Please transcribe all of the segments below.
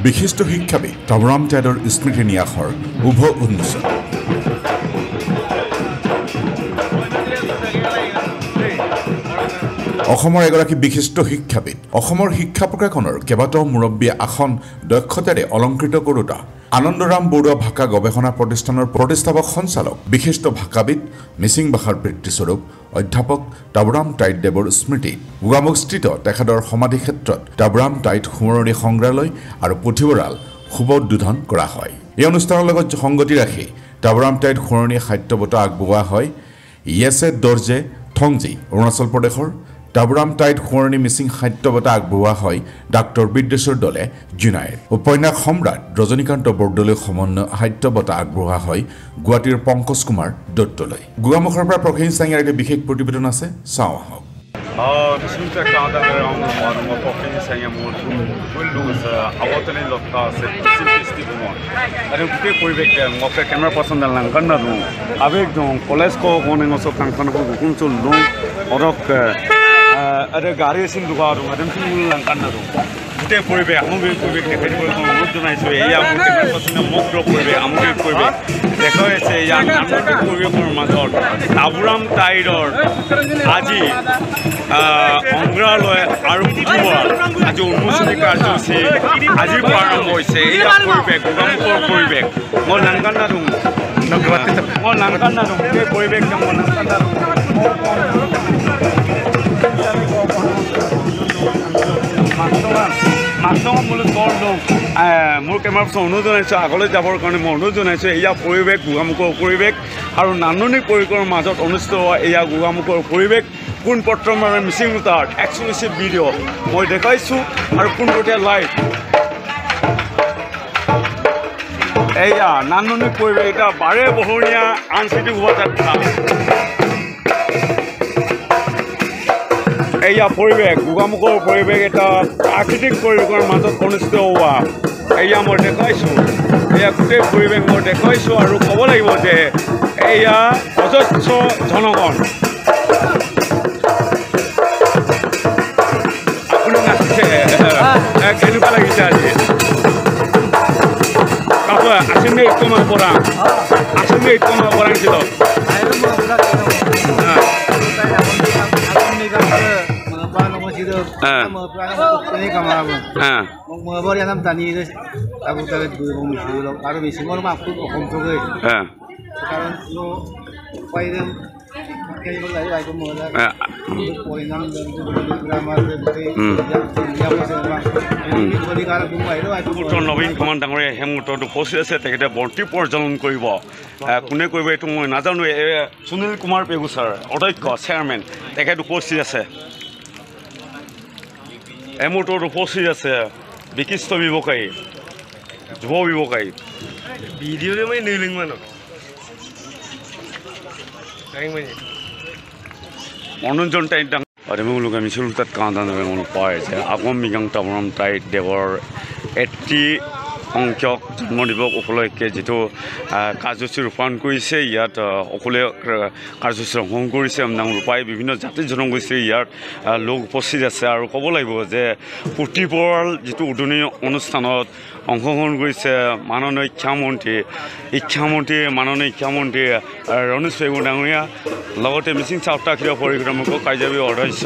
বিশিষ্ট শিক্ষাবিদ টাবুৰাম টাইডৰ স্মৃতি ন্যাসৰ উভ উন্মোচন। অসমৰ এগৰাকী বিশিষ্ট শিক্ষাবিদ, অসমৰ শিক্ষা প্ৰশাসনৰ কেইবাটাও মুৰব্বী আসন দক্ষতাৰে অলংকৃত কৰোতা আনন্দৰাম বৰুৱা ভাষা গৱেষণা প্ৰতিষ্ঠানৰ প্ৰতিষ্ঠাপক সঞ্চালক, বিশিষ্ট ভাষাবিদ, মিচিং ভাষাৰ পিতৃস্বৰূপ অধ্যাপক টাবুৰাম টাইড দেৱৰ স্মৃতিত গোগামুখস্থিত তেখেতৰ সমাধি ক্ষেত্ৰত টাবুৰাম টাইড সোঁৱৰণী সংগ্ৰহালয় আৰু পুথিভঁৰাল শুভ উদ্বোধন কৰা হয়। এই অনুষ্ঠানৰ লগত সংগতি ৰাখি টাবুৰাম টাইড সোঁৱৰণী সাহিত্য বঁটা আগবঢ়োৱা হয় য়েছে দৰ্জে থংজী, অৰুণাচল প্ৰদেশৰ। টাবুৰাম টাইড সোঁৱৰণী মিচিং সাহিত্য বঁটা আগবঢ়োৱা হয় ডাক্তৰ বিদ্যেশ্বৰ দলে, জোনাইৰ। উপন্যাস সম্ৰাট ৰজনীকান্ত বৰদলৈ সমন্বয় সাহিত্য বঁটা আগবঢ়োৱা হয় গুৱাহাটীৰ পংকজ কুমাৰ দত্তলৈ। গোগামুখৰ পৰা প্ৰসেন চাঙিয়াৰ এটা বিশেষ প্ৰতিবেদন আছে, চাওঁ আহক। গোটেই পৰিৱেশ কেমেৰা পাৰ্চন আবেগ কলেজ আৰে গাড়ি আছিল দোকান গোটেই পৰিৱেশ সামগ্ৰিক পৰিৱেশ দেখাই দিবলৈ মই অনুৰোধ জনাইছোঁ। এয়া মোৰ কেমেৰা পাৰ্চনে সমগ্ৰ পৰিৱেশ সামগ্ৰিক পৰিৱেশ দেখুৱাইছে। ইয়াৰ সামগ্ৰিক পৰিৱেশৰ মাজত টাবুৰাম টাইডৰ আজি সংগ্ৰহালয় আৰু পুথিভঁৰাল আজি উন্মোচনী কাৰ্যসূচী আজিৰ পৰা আৰম্ভ হৈছে। এয়া পৰিৱেশ গোগামুখৰ পৰিৱেশ। মই নাংকান্দা দিওঁ, মই নাংকান্দা দিওঁ, গোটেই পৰিৱেশ মই নাংকান্দা দিওঁ। মোৰ কেমেৰা পাৰ্চন অনুৰোধ জনাইছোঁ আগলৈ যাবৰ কাৰণে মই অনুৰোধ জনাইছোঁ। এয়া পৰিৱেশ গোগামুখৰ পৰিৱেশ আৰু নান্দনিক পৰিৱেশৰ মাজত অনুষ্ঠিত হোৱা এয়া গোগামুখৰ পৰিৱেশ পোনপ্ৰথমবাৰে মিচিং তাৰ এক্সক্লুচিভ ভিডিঅ' মই দেখুৱাইছোঁ আৰু পোনপটীয়া লাইভ। এয়া নান্দনিক পৰিৱেশ এটা বাৰে বহৰীয়া আনচিটি শোভাযাত্ৰা। এয়া পৰিৱেশ গোগামুখৰ পৰিৱেশ এটা প্ৰাকৃতিক পৰিৱেশৰ মাজত অনুষ্ঠিত হোৱা এয়া মই দেখুৱাইছোঁ। এয়া গোটেই পৰিৱেশ মই দেখুৱাইছোঁ আৰু ক'ব লাগিব যে এয়া অজস্ৰ জনগণ। আপুনি নাচিছে, কেনেকুৱা লাগিছে আজি? আসেন ইকমা পৰাং, আসেন ইকমা পৰাং ছিল। নবীন কুমাৰ ডাঙৰীয়া সেই মুহূৰ্তত উপস্থিত আছে। তেখেতে বন্তি প্ৰজ্বলন কৰিব, কোনে কৰিব এইটো মই নাজানো। সুনীল কুমাৰ পেগু ছাৰ, অধ্যক্ষ চেয়াৰমেন, তেখেত উপস্থিত আছে। এই মুহূৰ্তত উপস্থিত আছে বিশিষ্ট ব্যৱসায়ী, যুৱ ব্যৱসায়ী। মনোৰঞ্জন টাইড মিচিং তাত পাই যে আগম মৃগাং টাবুৰাম টাইড দেৱৰ 80 সংখ্যক জন্মদিৱস উপলক্ষে যিটো কাৰ্যসূচী ৰূপায়ণ কৰিছে, ইয়াত সকলোৱে কাৰ্যসূচী অংশগ্ৰহণ কৰিছে। ৰূপাই বিভিন্ন জাতি জনগোষ্ঠীৰ ইয়াত লোক উপস্থিত আছে। আৰু ক'ব লাগিব যে পুথিভঁৰাল যিটো উদ্বোধনী অনুষ্ঠানত অংশগ্ৰহণ কৰিছে মাননীয় শিক্ষামন্ত্ৰী মাননীয় শিক্ষামন্ত্ৰী ৰণোজ পেগু ডাঙৰীয়া, লগতে মিচিং স্বায়ত্তশাসিত পৰিষদৰ মুখ্য কাৰ্যবাহী সদস্য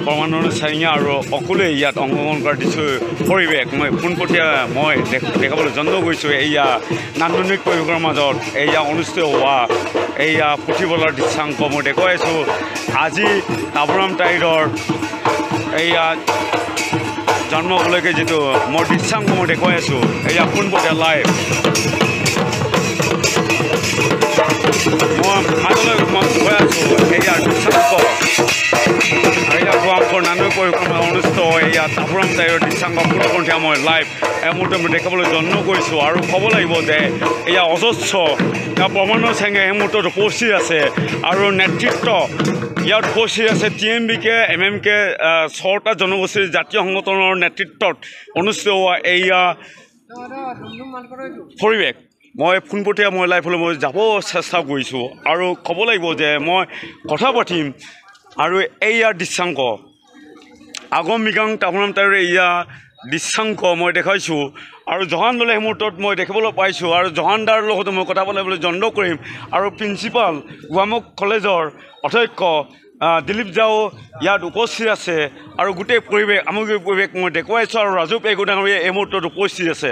পৰমানন্দ চাৰিঙা আৰু সকলোৱে ইয়াত অংশগ্ৰহণ কৰা দিছোঁ। পৰিৱেশ মই পোনপটীয়া মই দেখাবলৈ যত্ন কৰিছোঁ। এয়া নান্দনিক পৰিৱেশৰ মাজত এয়া অনুষ্ঠিত হোৱা এয়া পুথিভঁৰালৰ দৃশ্যাংশ মই দেখুৱাইছোঁ। আজি টাবুৰাম টাইডৰ এয়া জন্ম উপলক্ষে যিটো মই দৃশ্যাংশ মই দেখুৱাই আছোঁ, এয়া পোনপটীয়া লাইভ। মই মাজলৈ মই গৈ আছোঁ। এয়া দৃশ্যাংশ এয়া গোগামুখৰ নান্দনিক পৰিক্ৰমা অনুষ্ঠিত হয়। এয়া টাবুৰাম টাইডৰ দৃশ্যাংশ পোনপটীয়া মই লাইভ এই মুহূৰ্তত মই দেখাবলৈ যত্ন কৰিছোঁ। আৰু ক'ব লাগিব যে এয়া অজস্ৰ পৰমানন্দ চেঙে এই মুহূৰ্তত উপস্থিত আছে আৰু নেতৃত্ব ইয়াত উপস্থিত আছে T M B K, M M K 6টা জনগোষ্ঠীৰ জাতীয় সংগঠনৰ নেতৃত্বত অনুষ্ঠিত হোৱা এয়া পৰিৱেশ মই পোনপটীয়া মই লাইফলৈ মই যাব চেষ্টা কৰিছোঁ। আৰু ক'ব লাগিব যে মই কথা পাতিম আৰু এইয়া দৃশ্যাংশ আগম মৃগাং টাবুৰাম টাইডৰ এয়া দৃশ্যাংশ মই দেখাইছোঁ আৰু জহান দলে এই মুহূৰ্তত মই দেখিবলৈ পাইছোঁ আৰু জহান দাৰ লগতো মই কথা পাতিবলৈ যত্ন কৰিম আৰু প্ৰিন্সিপাল গোগামুখ কলেজৰ অধ্যক্ষ দিলীপ জাও ইয়াত উপস্থিত আছে আৰু গোটেই পৰিৱেশ সামগ্ৰিক পৰিৱেশ মই দেখুৱাইছোঁ আৰু ৰাজু পেগু ডাঙৰীয়া এই মুহূৰ্তত উপস্থিত আছে।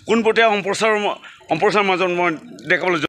পোনপটীয়া সম্প্ৰচাৰৰ মাজত মই দেখাবলৈ